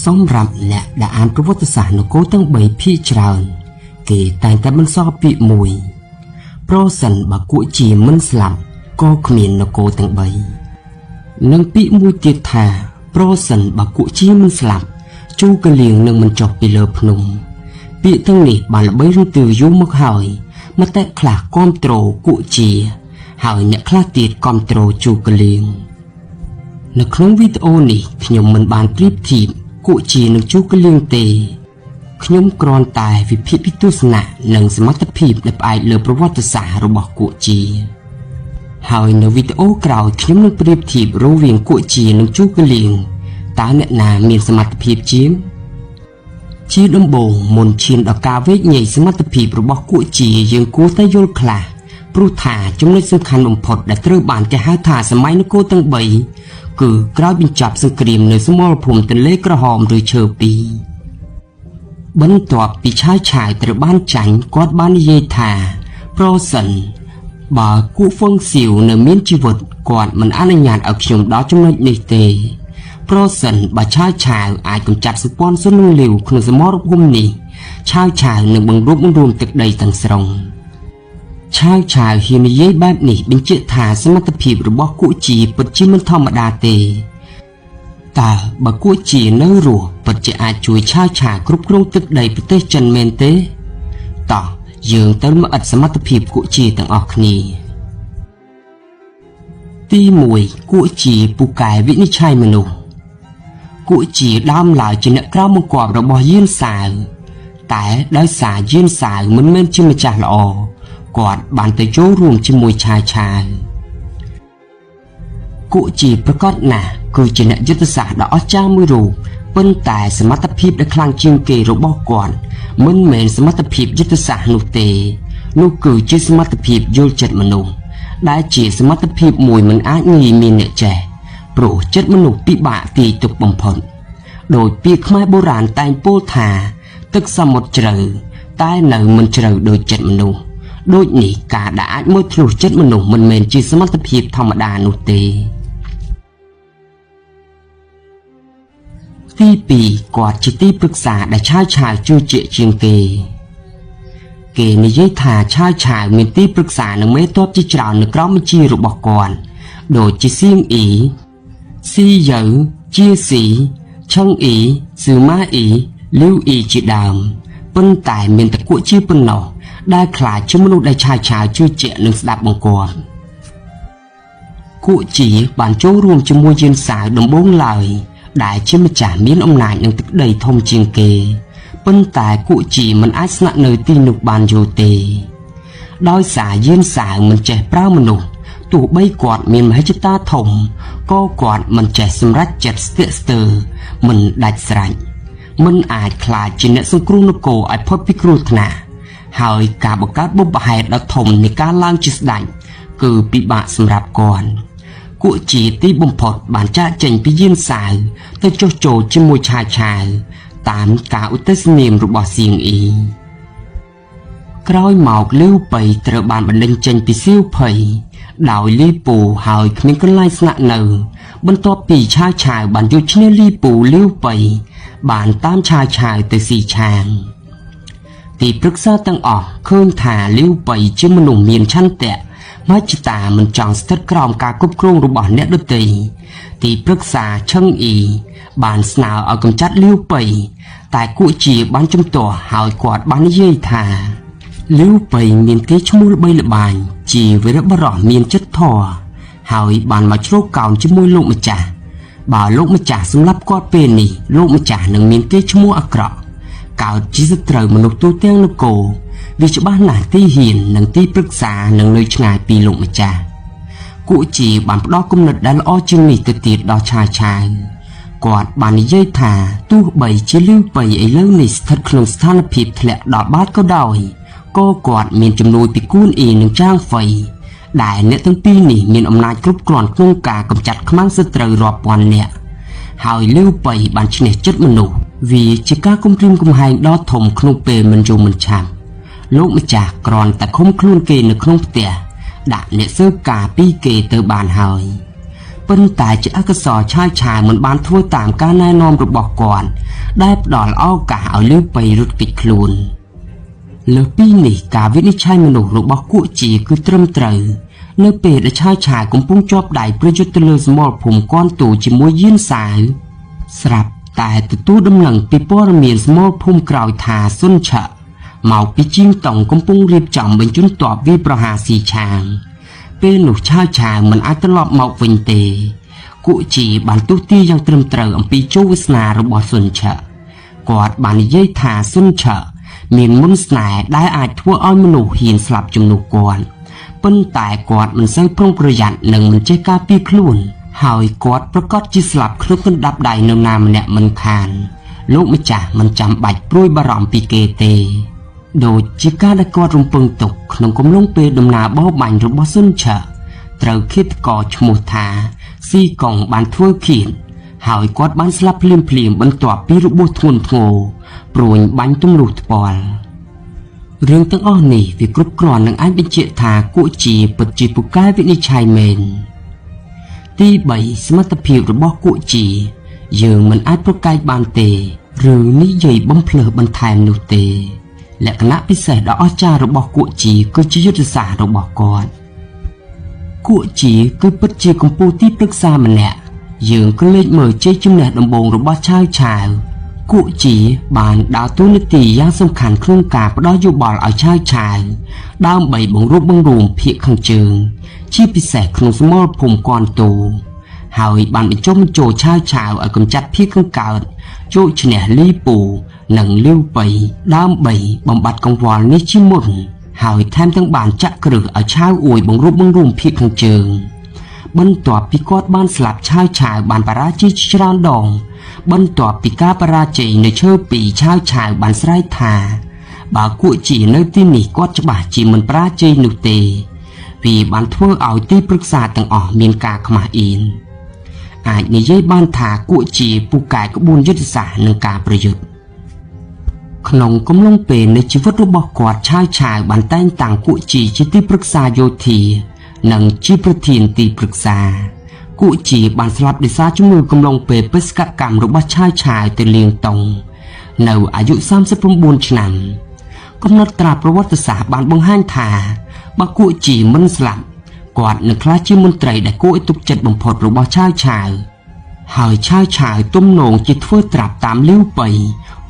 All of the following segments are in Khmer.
សម្រាប់អ្នកដែលអានប្រវត្តិសាស្ត្រនគរទាំង3ភាគច្រើន គេតែងតែបន្សល់ពាក្យមួយ ប្រសិនបើគក់ជាមិនស្លាប់ក៏គ្មាននគរទាំង3និងពាក្យមួយទៀតថា ប្រសិនបើគក់ជាមិនស្លាប់ជូកលៀងនឹងមិនចុះពីលើភ្នំ ពាក្យទាំងនេះបានល្បីរន្ទឺយូរមកហើយមតិខ្លះគាំទ្រគក់ជា ហើយអ្នកខ្លះទៀតគាំទ្រជូកលៀង នៅក្នុងវីដេអូនេះខ្ញុំមិនបានប្រៀបធៀបគក់ជានឹងជូកលៀងទេខ្ញុំគ្រាន់តែវិភាគពីទស្សនៈនិងសមត្ថភាពដែលផ្អែកលើប្រវត្តិសាស្ត្ររបស់គក់ជា ហើយនៅវីដេអូក្រោយខ្ញុំនឹងប្រៀបធៀបរវាងគក់ជានិងជូកលៀងតើអ្នកណាមានសមត្ថភាពជាង ជាដំបូងមុនឈានដល់ការវែកញែកសមត្ថភាពរបស់គក់ជាយើងគួរតែយល់ខ្លះព្រោះថាចំណុចសំខាន់បំផុតដែលត្រូវបានគេហៅថាសម័យនគរទាំង3គឺក្រោយបញ្ចប់សង្គ្រាមនៅសមរភូមិទន្លេក្រហមឬឈើពីរបន្ទាប់ពីឆាយឆាយត្រូវបានចាញ់គាត់បាននិយាយថាប្រសិនបើគូហ្វឹងស៊ីវនៅមានជីវិតគាត់មិនអនុញ្ញាតឲ្យខ្ញុំដល់ចំណុចនេះទេ ប្រសិនបើឆាវឆាវអាចកម្ចាត់សម្ព័ន្ធសុននឹងលាវក្នុងសមរភូមិនេះឆាវឆាវនឹងបង្រួបបង្រួមទឹកដីទាំងស្រុងឆាវឆាវហ៊ាននិយាយបែបនេះបញ្ជាក់ថាសមត្ថភាពរបស់គក់ជាពិតជាមិនធម្មតាទេតើបើគក់ជានៅរស់ពិតជាអាចជួយឆាវឆាវគ្រប់គ្រងទឹកដីប្រទេសចិនមែនទេតោះយើងទៅមកឥតសមត្ថភាពគក់ជាទាំងអស់គ្នាទី1គក់ជាពូកែវិនិច្ឆ័យមនុស្ស គក់ជាដើមឡើយជាអ្នកក្រោមបង្គាប់របស់យានសាវតែដោយសារយានសាវមិនមែនជាម្ចាស់ល្អគាត់បានទៅចូលរួមជាមួយឆាយឆាវគក់ជាប្រកាសណាស់គឺជាអ្នកយុទ្ធសាស្ត្រដ៏អស្ចារ្យមួយរូបប៉ុន្តែសមត្ថភាពដ៏ខ្លាំងជាងគេរបស់គាត់មិនមែនសមត្ថភាពយុទ្ធសាស្ត្រនោះទេនោះគឺជាសមត្ថភាពយល់ចិត្តមនុស្សដែលជាសមត្ថភាពមួយមិនអាចងាយមានអ្នកចេះព្រោះចិត្តមនុស្សពិបាកទាយទុកបំផុតដោយពាក្យខ្មែរបុរាណតែងពោលថាទឹកសមុទ្រជ្រៅតែនៅមិនជ្រៅដូចចិត្តមនុស្សដូចនេះការដែលអាចមើលធ្លុះចិត្តមនុស្សមិនមែនជាសមត្ថភាពធម្មតានោះទេទី2គាត់ជាទីប្រឹក្សាដែលឆាវឆាវជឿជាក់ជាងគេគេនិយាយថាឆាវឆាវមានទីប្រឹក្សានិងមេទ័ពជាច្រើននៅក្រោមបញ្ជារបស់គាត់ដូចជាសៀងអ៊ីស៊ីយ៉ូវជាស៊ីឆឹងអ៊ីស៊ឺម៉ាអ៊ីលីវអ៊ីជាដើមប៉ុន្តែមានតកជាប៉ុណ្ណោះដែលខ្លាចជាមនុស្សដែលឆាវឆាវជឿជាក់និងស្ដាប់បង្គាប់គក់ជាបានចូលរួមជាមួយយានសាវដំបូងឡើយដែលជាម្ចាស់មានអំណាចនិងទឹកដីធំជាងគេប៉ុន្តែគក់ជាមិនអាចស្នាក់នៅទីនោះបានយូរទេដោយសារយានសាវមិនចេះប្រើមនុស្សទោះបីគាត់មានមហិច្ឆតាធំក៏គាត់មិនចេះសម្រេចចិត្តស្ទាក់ស្ទើរមិនដាច់ស្រេចមិនអាចក្លាយជាអ្នកសង្គ្រោះនគរឲ្យផុតពីគ្រោះថ្នាក់ហើយការបង្កើតបុព្វហេតុដ៏ធំនៃការឡើងជាស្ដេចគឺពិបាកសម្រាប់គាត់គក់ជាទីបំផុតបានចាកចេញពីយានសាវទៅចុះចូលជាមួយឆាយឆាវតាមការឧទ្ទិសនាមរបស់សៀងអ៊ីក្រោយមកលាវប៉ៃត្រូវបានបណ្ដេញចេញពីសៀវភៃដោយលីពូហើយគ្មានកន្លែងស្នាក់នៅបន្ទាប់ពីឆាវឆាវបានយកឈ្នះលីពូលាវប៉ៃបានតាមឆាវឆាវទៅស៊ីឆាងទីប្រឹក្សាទាំងអស់ឃើញថាលាវប៉ៃជាមនុស្សមានឆន្ទៈមហិច្ឆតាមិនចង់ស្ថិតក្រោមការគ្រប់គ្រងរបស់អ្នកដទៃទីប្រឹក្សាឆឹងអ៊ីបានស្នើឲ្យកម្ចាត់លាវប៉ៃតែគក់ជាបានជំទាស់ហើយគាត់បាននិយាយថាលាវប៉ៃមានគេឈ្មោះល្បីល្បាញជាវីរបុរសមានចិត្តធម៌ហើយបានមកជ្រកកោនជាមួយលោកម្ចាស់បើលោកម្ចាស់សម្លាប់គាត់ពេលនេះលោកម្ចាស់នឹងមានគេឈ្មោះអាក្រក់កើតជាសត្រូវមនុស្សទូទាំងនគរវាច្បាស់ណាស់ទីហ៊ាននិងទីប្រឹក្សានឹងនៅឆ្ងាយពីលោកម្ចាស់គក់ជាបានផ្ដល់គំនិតដែលល្អជាងនេះទៅទៀតដល់ឆាយឆាយគាត់បាននិយាយថាទោះបីជាលាវប៉ៃឥឡូវនេះស្ថិតក្នុងស្ថានភាពធ្លាក់ដល់បាតក៏ដោយក៏គាត់មានជំនួយពីគួនអ៊ីនិងចាងហ្វៃដែលអ្នកទាំងពីរនេះមានអំណាចគ្រប់គ្រាន់ក្នុងការកម្ចាត់ខ្មាំងសត្រូវរាប់ពាន់នាក់ហើយលាវប៉ៃបានឈ្នះចិត្តមនុស្សវាជាការគំរាមកំហែងដ៏ធំក្នុងពេលមិនយូរមិនឆាប់លោកម្ចាស់គ្រាន់តែឃុំខ្លួនគេនៅក្នុងផ្ទះដាក់អ្នកស៊ើបការពីគេទៅបានហើយ ប៉ុន្តែជាអកុសលឆាវឆាវមិនបានធ្វើតាមការណែនាំរបស់គាត់ដែលផ្ដល់ឱកាសឲ្យលាវប៉ីរត់គេចខ្លួនលើសពីនេះការវិនិច្ឆ័យមនុស្សរបស់គក់ជាគឺត្រឹមត្រូវនៅពេលដែលឆាវឆាវកំពុងជាប់ដៃប្រយុទ្ធទៅលើសមរភូមិគន់ទូជាមួយយានសាវស្រាប់តែទទួលដំណឹងពីព័ត៌មានសមរភូមិក្រោយថាសុនឆៈមកពីជាងតុងកំពុងរៀបចំបញ្ជូនទ័ពវាយប្រហារស៊ីឆាងពេលនោះឆាវឆាវមិនអាចត្រឡប់មកវិញទេគក់ជាបានទស្សន៍ទាយយ៉ាងត្រឹមត្រូវអំពីជោគវាសនារបស់សុនឆៈគាត់បាននិយាយថាសុនឆៈមានមុនស្នេហ៍ដែលអាចធ្វើឲ្យមនុស្សហ៊ានស្លាប់ជំនួសគាត់ប៉ុន្តែគាត់មិនសូវប្រុងប្រយ័ត្ននិងមិនចេះការពារខ្លួនហើយគាត់ប្រកាសជាស្លាប់ក្នុងកណ្ដាប់ដៃនរណាម្នាក់មិនខានលោកម្ចាស់មិនចាំបាច់ព្រួយបារម្ភពីគេទេដូចជាការដែលគាត់រំពឹងទុកក្នុងកំឡុងពេលដំណើរបរបាញ់របស់សុនឆៈត្រូវឃាតករឈ្មោះថាស៊ីកុងបានធ្វើឃាតហើយគាត់បានស្លាប់ភ្លាមៗបន្ទាប់ពីរបួសធ្ងន់ធ្ងរព្រួញបាញ់ទម្លុះថ្ពាល់រឿងទាំងអស់នេះវាគ្រប់គ្រាន់នឹងអាចបញ្ជាក់ថាគក់ជាពិតជាពូកែវិនិច្ឆ័យមែនទី3សមត្ថភាពរបស់គក់ជាយើងមិនអាចប្រកែកបានទេឬនិយាយបំភ្លើសបន្ថែមនោះទេលក្ខណៈពិសេសដ៏អស្ចារ្យរបស់គក់ជាគឺជាយុទ្ធសាស្ត្ររបស់គាត់គក់ជាគឺពិតជាកម្ពូលទីប្រឹក្សាម្នាក់យើងក៏លេចមើលជ័យជំនះដំបូងរបស់ឆាវឆាវគក់ជាបានដើរតួនាទីយ៉ាងសំខាន់ក្នុងការផ្ដល់យោបល់ឲ្យឆាវឆាវដើម្បីបង្រួបបង្រួមភាគខាងជើងជាពិសេសក្នុងសមរភូមិគន់ទូហើយបានបញ្ចុះបញ្ចូលឆាវឆាវឲ្យកម្ចាត់ភាគខាងកើតជោគឈ្នះលីពូនិងលាវប៉ីដើម្បីបំបត្តិកង្វល់នេះជាមុនហើយថែមទាំងបានចាក់គ្រឹះឲ្យឆាវអួយបង្រួបបង្រួមភាគខាងជើងបន្ទាប់ពីគាត់បានស្លាប់ឆាវឆាវបានបរាជ័យច្រើនដងបន្ទាប់ពីការបរាជ័យនៅឈើពីរឆាវឆាវបានស្រែកថាបើគក់ជានៅទីនេះគាត់ច្បាស់ជាមិនបរាជ័យនោះទេវាបានធ្វើឲ្យទីប្រឹក្សាទាំងអស់មានការខ្មាស់អៀនអាចនិយាយបានថាគក់ជាពូកែក្បួនយុទ្ធសាស្ត្រនិងការប្រយុទ្ធក្នុងកំឡុងពេលនៃជីវិតរបស់គាត់ឆាវឆាវបានតែងតាំងគក់ជាជាទីប្រឹក្សាយោធានិងជាប្រធានទីប្រឹក្សាគក់ជាបានស្លាប់ដោយសារជំងឺកំឡុងពេលបេសកកម្មរបស់ឆាវឆាវទៅលៀងតុងនៅអាយុ39ឆ្នាំកំណត់ត្រាប្រវត្តិសាស្ត្របានបង្ហាញថាបើគក់ជាមិនស្លាប់គាត់នឹងក្លាយជាមន្ត្រីដែលគួរឲ្យទុកចិត្តបំផុតរបស់ឆាវឆាវហើយឆាវឆាវទំនងជាធ្វើត្រាប់តាមលាវប៉ី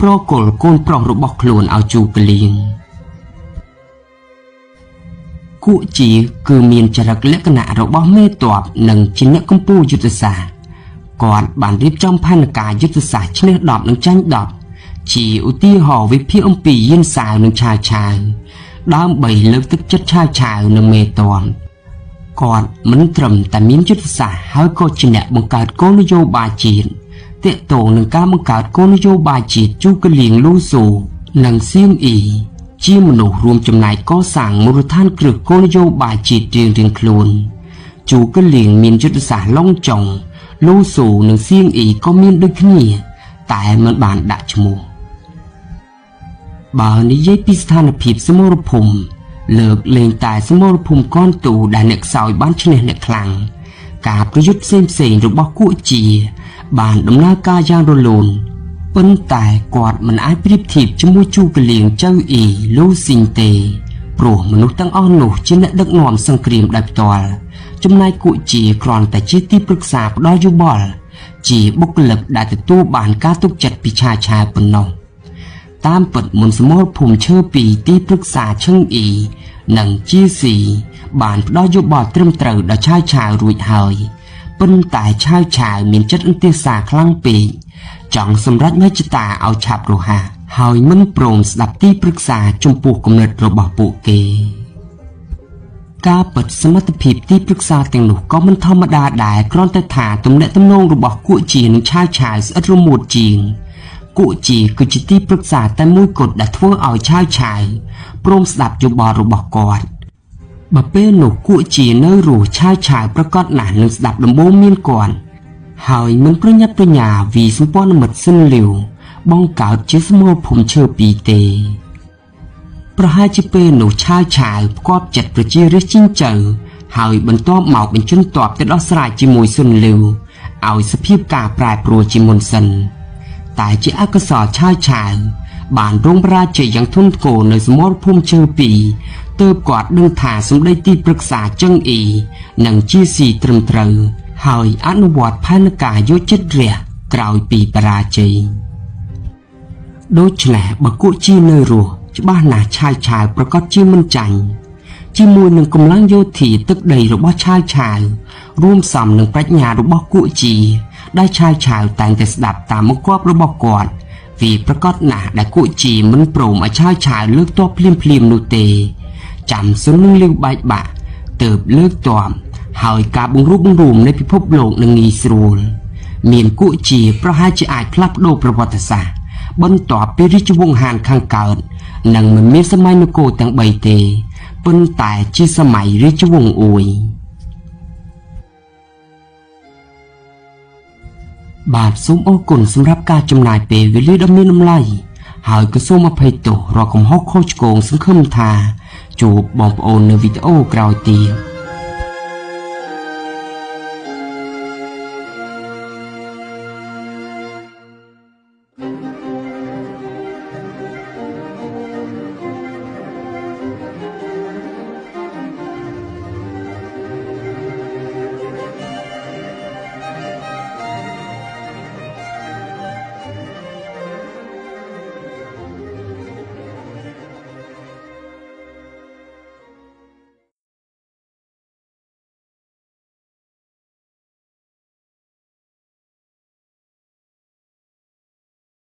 ប្រគល់កូនប្រុសរបស់ខ្លួនឲ្យជូកលៀងគក់ជាគឺមានចរិតលក្ខណៈរបស់មេទ័ពនិងជាអ្នកកម្ពូលយុទ្ធសាស្ត្រគាត់បានរៀបចំផែនការយុទ្ធសាស្ត្រឈ្នះ10និងចាញ់10ជាឧទាហរណ៍វិភាគអំពីយានសាវនិងឆាវឆាវដើម្បីលើកទឹកចិត្តឆាវឆាវនិងមេទ័ពគាត់មិនត្រឹមតែមានយុទ្ធសាស្ត្រហើយក៏ជាអ្នកបង្កើតគោលនយោបាយជាតិទាក់ទងនឹងការបង្កើតគោលនយោបាយជាតិជូកលៀងលូស៊ូនិងសៀងអ៊ីជាមនុស្សរួមចំណែកកសាងមូលដ្ឋានគ្រឹះគោលនយោបាយជាតិរៀងៗខ្លួនជូកលៀងមានយុទ្ធសាស្ត្រឡុងចុងលូស៊ូនិងសៀងអ៊ីក៏មានដូចគ្នាតែមិនបានដាក់ឈ្មោះបើនិយាយពីស្ថានភាពសមរភូមិលើកលែងតែសមរភូមិកនទូដែលអ្នកខ្សោយបានឈ្នះអ្នកខ្លាំងការប្រយុទ្ធផ្សេងៗរបស់គក់ជាបានដំណើរការយ៉ាងរលូនប៉ុន្តែគាត់មិនអាចប្រៀបធៀបជាមួយជូកលៀងចៅអ៊ីលូស៊ីងទេព្រោះមនុស្សទាំងអស់នោះជាអ្នកដឹកនាំសង្គ្រាមដោយផ្ទាល់ចំណែកគក់ជាគ្រាន់តែជាទីប្រឹក្សាផ្ដល់យោបល់ជាបុគ្គលិកដែលទទួលបានការទុកចិត្តពីឆាឆាប៉ុណ្ណោះតាមពិតមុនសមរភូមិឈើពីទីប្រឹក្សាឈឹងអ៊ីនិងជាស៊ីបានផ្ដល់យោបល់ត្រឹមត្រូវដល់ឆាវឆាវរួចហើយប៉ុន្តែឆាវឆាវមានចិត្តអន្ទាសាខ្លាំងពេកចង់សម្រេចមហិច្ឆតាឲ្យឆាប់រហ័សហើយមិនព្រមស្ដាប់ទីប្រឹក្សាចំពោះគំនិតរបស់ពួកគេការពិតសមត្ថភាពទីប្រឹក្សាទាំងនោះក៏មិនធម្មតាដែរគ្រាន់តែថាទំនាក់ទំនងរបស់គក់ជានិងឆាវឆាវស្អិតរមួតជាងគក់ជាគឺជាទីប្រឹក្សាតែមួយគត់ដែលធ្វើឲ្យឆាវឆាវព្រមស្ដាប់យោបល់របស់គាត់បើពេលនោះគក់ជានៅរស់ឆាវឆាវប្រកាសណាស់នឹងស្ដាប់ដំបូងមានគាត់ហើយមិនប្រញាប់ប្រញាវីសម្ព័ន្ធមិត្តសិនលាវបង្កើតជាសមរភូមិឈើពីរទេប្រហែលជាពេលនោះឆាវឆាវផ្គាប់ចិត្តប្រជារាស្ត្រជីងចៅ ហើយបន្ទាប់មកបញ្ជូនទ័ពទៅដោះស្រាយជាមួយស៊ុនលីវឲ្យសភាពការប្រែប្រួលជាមុនសិនតែជាអកុសលឆាវឆាវបានរងបរាជ័យយ៉ាងធ្ងន់ធ្ងរនៅសមរភូមិជើពីរទើបគាត់ដឹងថាសម្ដីទីប្រឹក្សាចឹងអ៊ីនិងជាស៊ីត្រឹមត្រូវហើយអនុវត្តផែនការយកចិត្តរះក្រោយពីបរាជ័យដូច្នេះបើគក់ជីនៅរស់ច្បាស់ណាស់ឆាវឆាវប្រកាសជាមិនចាញ់ជាមួយនឹងកម្លាំងយោធាទឹកដីរបស់ឆាវឆាវរួមផ្សំនឹងប្រាជ្ញារបស់គក់ជីដែលឆាវឆាវតែងតែស្ដាប់តាមបង្គាប់របស់គាត់វាប្រកាសណាស់ដែលគក់ជីមិនព្រមឲ្យឆាវឆាវលើកទ័ពភ្លាមភ្លាមនោះទេចាំសុននឹងលាវបែកបាក់ទើបលើកទ័ពហើយការបង្រួបបង្រួមនៃពិភពលោកនឹងងាយស្រួលមានគក់ជាប្រហែលជាអាចផ្លាស់ប្ដូរប្រវត្តិសាស្ត្របន្ទាប់ពីរាជវង្សហានខាងកើតនឹងមិនមានសម័យនគរទាំង3ទេប៉ុន្តែជាសម័យរាជវង្សអួយបាទសូមអរគុណសម្រាប់ការចំណាយពេលវេលាដ៏មានតម្លៃហើយក៏សូមអភ័យទោសរាល់កំហុសខុសឆ្គងសង្ឃឹមថាជួបបងប្អូននៅវីដេអូក្រោយទៀត។